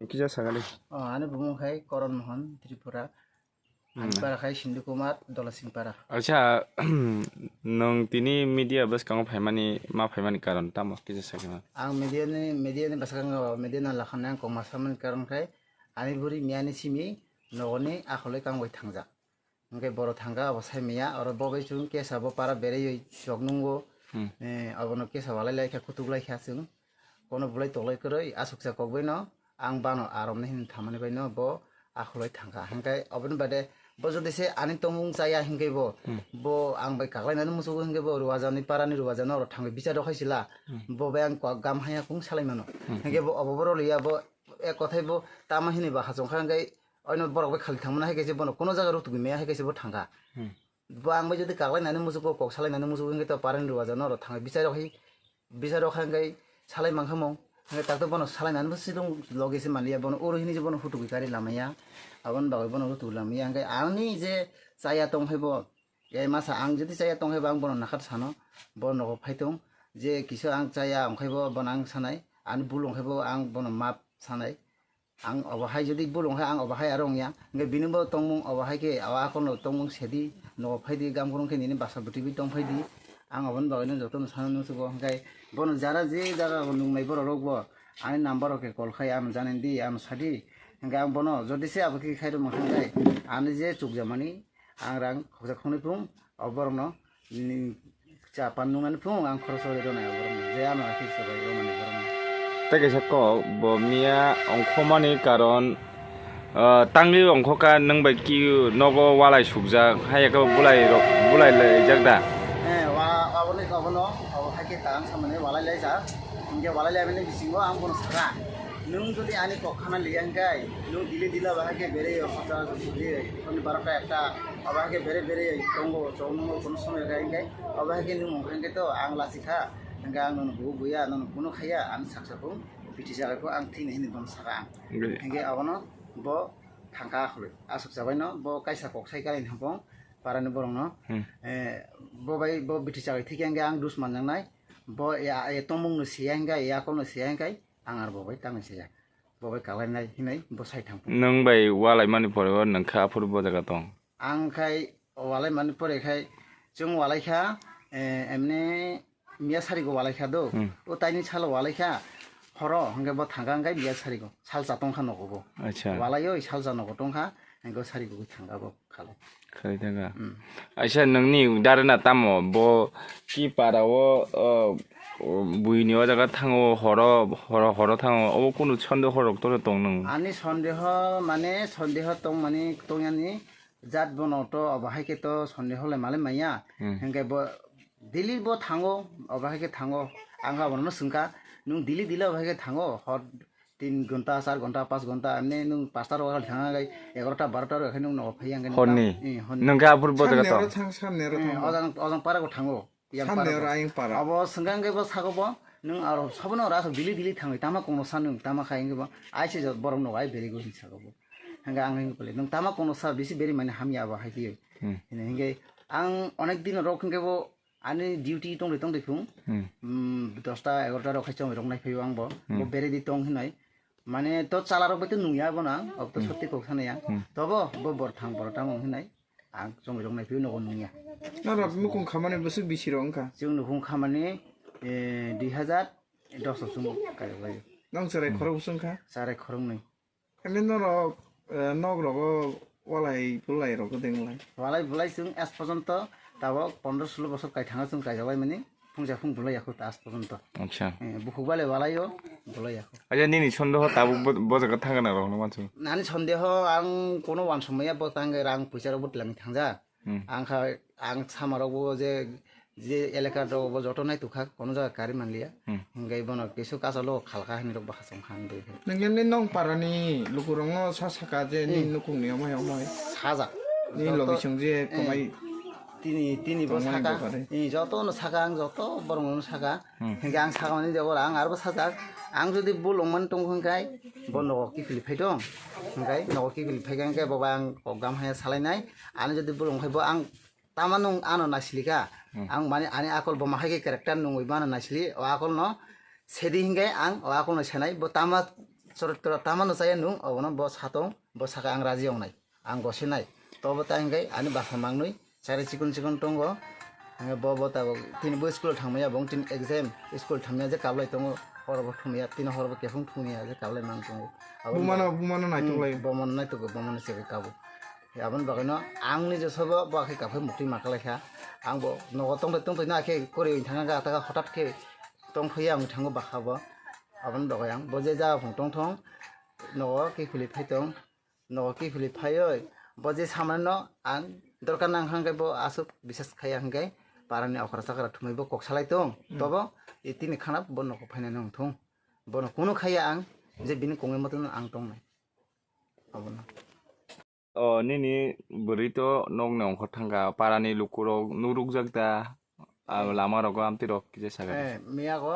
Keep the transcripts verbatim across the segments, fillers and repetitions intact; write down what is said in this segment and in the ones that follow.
Kisa sakali. Oh, ani bumung khai Koron Mohan Tripura. Ani para khai Sindhu Kumar Dolasingpara. Acha, nwng tini media bwskango phaimani, ma phaimani karon tamo kisa sakima? Ang media ni, media ni bwskango, media no lakhani ang kok ma samani karon khai ani buri miyani simi nogoni akhole kang bai thangjak. Hingke boro thangka abo sai maya, oro bo bai chwng kesa bo para beraiwi chok nungo. Hmm. Eh, abono kesa walai lai kha, kutuk lai kha chwng. Kono bulai toklai kwrwi, aswksa kok bai no, ang bano arom ni hin thamani bai no, bo akhulai thangka. Hingke oboni bade, bo jodi se ani tongmung chaya hingke bo, Hmm. bo ang bai kaklai nani musugo hingke bo Ruwajani parani Ruwajano oro thangwi bichar rok hai sila. Hmm. Bo bai ang kok gam haya kung salai mano. Hmm. Hingke bo obo boro liya bo, ek kothai bo tamo hini ba hachong kha hingke, Oino borok bai khali thangmani hai kaisa bono kuno jaga rutugwi maya hai kaisa bo thangkha. Hmm. Bo ang bai jodi kaklai nani musugo, kok salai nani musugo, hingke to parani Ruwajano oro thangwi bichar rok hai, bichar rok hai hingke salai mankha mung. Hingke takto bono salai nani bo sidung logi se manliya, bono oro hini je bono hutugwi kari lamaya. Aboni bagwi bono hutugwi lamaya. Hingke ani je chaya tong hai bo, e masa ang jodi chaya tong hai bo ang bono nakhar sano, bo nogo phai tong. Je kisa ang chaya ong khai bo bono ang sanai, ani bul ong khai bo ang bono map sanai. Ang obo hai jodi bul ong kha, ang obo hai aro ong ya. Hingke bini bo tongmung obo hai khe, o akorno tongmung sedi, nogo phai di, gam kurung khe nini basa bwtwi bi tong phai di. Ang oboni bagwi no jotono sana nung sugo. Hingke bono jara je jaga o nung nai borok rok bo ani number rok khe call khai ano janani di, ano sa di. Hingke ang bono jodi se abo khe khai rwma hingke ani je chukjamani, ang rang khoksa khoknwi phung o borokno, mm, cha pan nungnani phung ang khoroksa rwi rwnai o borokno, je ano rakhi se bai rwnani borokno. Tei kaisa kok bo miya ongkhomani karon, ah, tangwi ongkhoka nwng bai ki nogo walai sukjak, hai khe bulai rok, bulai laijak da? Eh, wa, aboni, abono, abo hai khe ta ang samani walai laijak, hingke walai laimani bisingo ang bono saka, nwng jodi ani kok khana liya hingke, nwng dili dila bahai khe berwi hosta jodi, honni barota ekta, Obo hai khe bere bere tongo, chwng nungwi kunu somoi kha hingke, obo hai khe nwng mung kha hingke to ang lachikha, hingke ang nono bugo buya, nono kunu khaiya, ang saksa phung biti jaga kho ang thwini hini bono saka ang. Bini. Hingke abono bo thangka khwlwi, aswk chabaino bo kaisa kok sai kari hapong parani borokno. Hmm. Eh, bo bai bo biti chabai thikya hingke ang dus manjaknai, bo ya, ya tongmung no siya hingke, ya kol no siya hingke, ang aro bo bai tangwi siya. Bo bai kalainai hinwi bo sai thang phung. Nwng bai walaimani pore o nwng kha aphuru bo jaga tong? Ang khai walaimani pore khai chwng walai kha, eh, emne miya sarigo walai kha do. Hmm. O taini salo walai kha, horo hwnkhe bo thangka hwnkhe miya sarigo. Salsa tong kha nogo bo. Acha. Walaioi salsa nogo tong kha, hwnkhe sarigo thangka bo. Khalai. Khalai thangka. Hmm. Aisa nwngni darena tamo bo ki para o, o, o, buini o jaga thango horo, horo, horo thango obo kunu sondeho rok tore tong nwng? Ani sondeho mane sondeho tong mani tongyani jat bono to obo hai khe to sondeho le malai maya. Hmm. Hingke bo daily bo thango obo hai khe thango ang abono swngkha nwng daily daily obo hai khe thango hor tin ghonta, char ghonta, panch ghonta, emni nwng pasta rok thang khe egarota, barota rok khe nwng nogo phai yang khe. Horni? Eh, horni. Nwng khe aphuru bo jaga tong? Samni oro thang, samni oro thang. Eh, ojang, ojang para go thango. Yang samni para oro go. Ayang para. Abo swngkha hwnkhe bo sago bo, nwng aro sabono oro aswk dili dili thangwi tama kongno sa nwng tama khai hwnkhe bo, ai se jot borok nogo ai beri go hin sago bo. Hwnkhe ang hwnkhe bole, nwng tama kongno sa bisi beri mani hamya abo hai khe. Hmm. Hini hwnkhe ang onek din rok hwnkhe bo, Ani duty tongri tongri phung. Hmm. Hmm, dosta egarota rok khai chongwi rok nai phaio ang bo. Hmm. Bo beredi tong hinai. Mane to chala rok bai to nungya bo na, ok to Hmm. sotti kok sana ya. Hmm. Tobo bo bor thang bor tamo hinai. Ang chongwi rok nai phaio nogo nungya. Norok nukung khamani bwswk bisi rok wngkha? Chwng nukung khamani, eh, dui hazar dos o chwng kaijak lai. Nang cherai Hmm. khorok bwswk wngkha? Cherai khoroknwi. Emni norok, eh, nok rogo walai bulai rok gwdeng lai? Walai bulai chwng es porjonto tabok pondro sulo bosor kaithanga chwng kaijak lai mani phungsa phung bulai yakho ta es porjonto. Acha. Eh, bukhuk bai le walai o bulai yakho. Acha nini sondeho tabuk bo, bo jaga thangna rok no mansu? Nani sondeho ang kono wansuk maya bo tangke rang puisa rok bo twlangwi thangjak. Hmm. Ang kha, ang sama rok bo je, je elaka rok bo joto nai tukha, kono jaga kari manliya. Hmm. Hingke bono kisu kasa lo khalka hinwi rok bo hasong kha hinwi. Nang ni nong parani lukurok no sa saka je ni Hmm. nukung ni omai omai. Sajak. Ni Joto, logi song je eh, komai tini, tini bo tongmani saka. Bepare. Eh, joto no saka ang joto borok no saka. Hmm. Hingke ang saka mani jabor ang arbo sajak. Ang jodi bul ongmani tong hingkai bo nogo kiphilwi phai tong. Hingkai nogo kiphilwi phai khe hingke bo bai ang kok gam haya salai nai. Ani jodi bul ongkhai bo ang tama nung ano naisili kha. Hmm. Ang mani ani akol bo mahai khe character nungwi mano naisili. O akol no sedi hingai ang o akhokno senai, bo tama chorotro tama no chaya nung, obono bo satong, bo saka ang raji wngnai, ang gosinai. Tobo ta hingai ani basa mangnwi chari chikon chikon tongo. Hingai bo bo tabok tini bo school thangmaya, bo tini exam school thangmaya je kablai tongo, horo bo thumya, tini horo bo kephung thumya je kablai mang tongo. Abo Bumano, bumano naitok lai. Bumano naitok, bumano chegwi kabo. Aboni bagwino ang nije sobo bo khe kaphai muktwi ma kalaikha. Ang bo nogo tongthai tongthai no akhe kwrwi wng thangkha, taka hothat khe tongthai ang thango bwkha bo. Aboni bagwi ang bo je jaga phung tongthong, nogo kiphilwi phai tong, nogo kiphilwi phaiwi bo je samani no ang dorkar nang kha hwnkhe bo aswk bisas khaiya hwnkhe parani okra chakra thumwi bo kok salai tong. Tobo tini khana bo nogo phainani wng thung. Bono kunu khaiya ang je bini kongwi motono ang tongnai. Abono. O nini bwrwi to nokni ongkhor thangkha, parani lukurok nurukjak da, a, lama rogo amtwi rok kisa sakha. Eh, miyago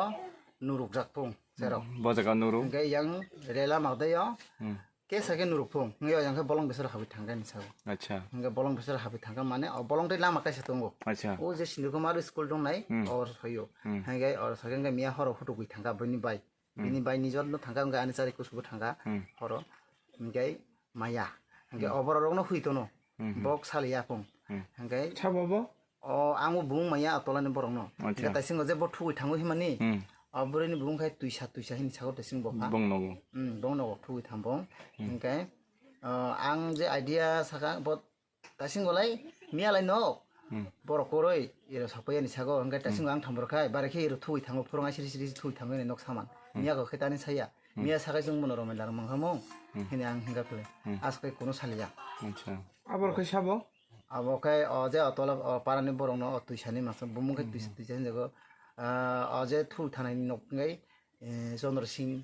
nurukjak phung, serok. Bo jaga nuruk. Hingke yang rela magdayo, Hmm. kesa khe nuruk phung. Hingke yang khe bolong besar habwi thangkha ni sao. Acha. Hingke bolong besar habwi thangkha mane, o bolong tei lama kaisa tongo. Acha. O je Sindhu Kumar school tongnai, Hmm. or soyo. Hmm. Hingke or soyo hingke miya horo hutukwi thangkha bini bai. Hmm. Bini bai ni jor no thangkha, hingke ani chari kusugo thangkha, Hmm. horo. Hingke maya. Hingke Hmm. o borok rokno hui tono. Hmm, hmm. Bok sali yapung. Hmm. Hingke Sabo bo? O ang bo bung maya tolani borok no. Acha. Hingke taisingo je bo thugui thango himani. Hmm. O bwrwi ni bung khai tuisa tuisa hini sago taising bo kha. Bong nogo. Hmm, bong nogo thugui thang bong. Hmm. Hingke, o, ang je idea saka bo taising golai miya lai nok. Hmm. Borok koroi iro sapayani sago hingke taising Hmm. ang thambor khai bare khe iro thugui thango phurung ai siri siri thugui thango ni nok saman. Hmm. Miya go khe tani saya. Hmm. Miya sakai chwng bono romai lar mangkha mung. Hmm. Hini ang hingka philai. Hmm. Aswk khe kunu saliya. Acha. Abor khe sabo? Abo khe o je o tola o parani borokno o tuisani masa bumung khe Hmm, tuisa hmm. tuisa hinjago. Ah, o je thul thanani nok wngkhe, eh, Chandra Singh,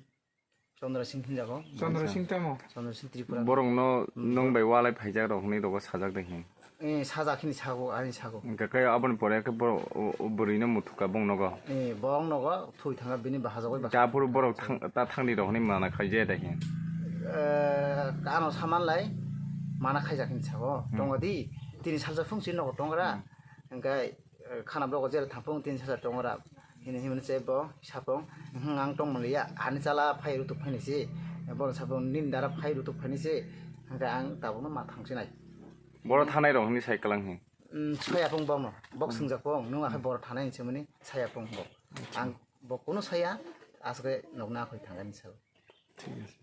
Chandra Singh hinjago. Chandra Singh tamo? Chandra Singh Tripura. Borokno Hmm. nwng bai walai phaijak rok hinwi rogo sajak de hin. Eh, sajak hini sago, ani sago. Hingke khe aboni pore khe borok o, o bwrwino muthukha bong nogo. Eh, bong nogo thui thangkha bini bahajagoi basa. Aphuru borok thang, ta thangni rok hinwi mana khaijaya da hin. Eh, ano samanlai mana khaijak hinwi sago. Hmm. Tongo di, tini salsa phung si nogo tongra. Hmm. Hingke, eh, khana borok jera thangphung tini salsa tongra. Hini himani se bo sapung, "Hwng, ang tongmani ya, ani chala phai rutuk phaini se." Bono sapung, "Nini dara phai rutuk phaini se." Hingke ang tabukno ma thangsinai. Boro thanai rok hinwi sai kwlang hi. Mm, saya pung bono, bok Hmm. swngjak pung, nwng akhai Hmm. boro thanai hinwi swngmani saya pung bo. Acha. Ang bo kunu saya, aswk nokna akhoi thangani sao. Thik ase.